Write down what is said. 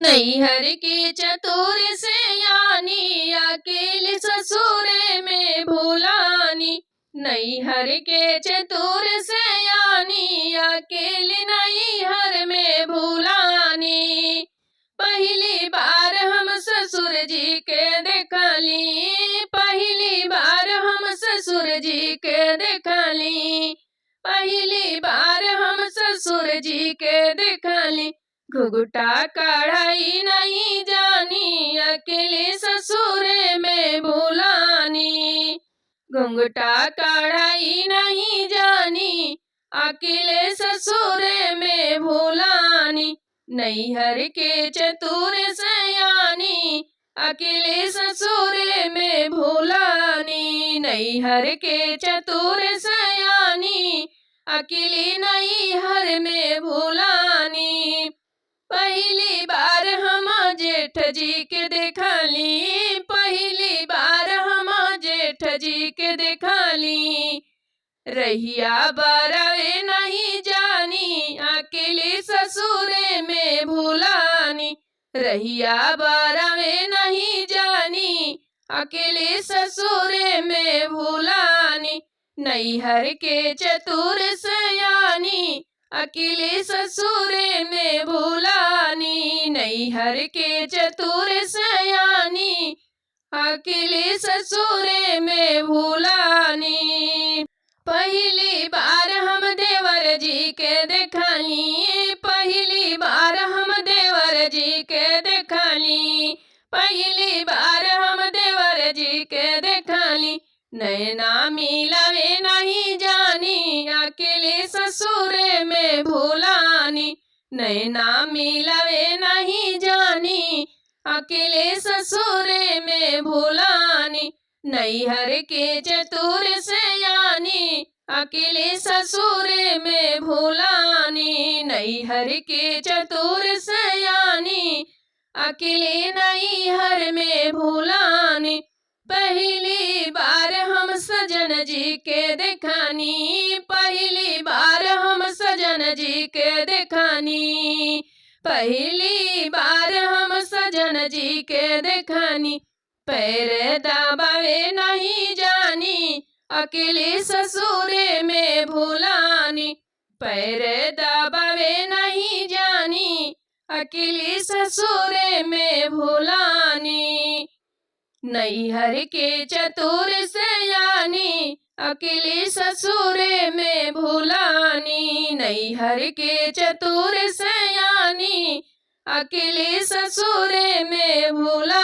नैहर के चतुर सयानी, अकेले ससुरे में भुलानी। नैहर के चतुर सयानी, अकेले नैहर में भुलानी। पहली बार हम ससुर जी के देखली, पहली बार हम ससुर जी के देखली, पहली बार हम ससुर जी के देखली। घुघुटा कढ़ाई नहीं जानी, अकेले ससुरे में भुलानी। घुंघटा कढ़ाई नहीं जानी, अकेले ससुरे में भुलानी। नैहर के चतुर सयानी, अकेले ससुरे में भुलानी। नैहर के चतुर सयानी, अकेले नैहर में भुलानी। पहली बार हम जेठ जी के देखली, पहली बार हम जेठ जी के देखली। रहिया बरावे नहीं जानी, अकेले ससुरे में भुलानी। रहिया बरावे नहीं जानी, अकेले ससुरे में भुलानी। नैहर के चतुर सयानी, अकेले ससुरे में भुलानी। नैहर के चतुर सयानी, अकेले ससुरे में भुलानी। पहली बार हम देवर जी के देखली, पहली बार हम देवर जी के देखली, पहली बार हम देवर जी के देखली। नैना मिलावे नहीं जानी, अकेले ससुरे में भुलानी। नैना मिलावे नहीं जानी, अकेले ससुरे में भुलानी। नैहर के चतुर सयानी, अकेले ससुरे में भुलानी। नैहर के चतुर सयानी, अकेले नैहर में भुलानी। पहली बार हम सजन जी के देखानी, पहली बार हम सजन जी के देखानी, पहली बार हम सजन जी के देखानी। पैर दबावे नहीं जानी, अकेले ससुरे में भुलानी। पैर दबावे नहीं जानी, अकेले ससुरे में भुलानी। नैहर के चतुर सयानी, अकेले ससुरे में भुलानी। नैहर के चतुर सयानी, अकेले ससुरे में भुलानी।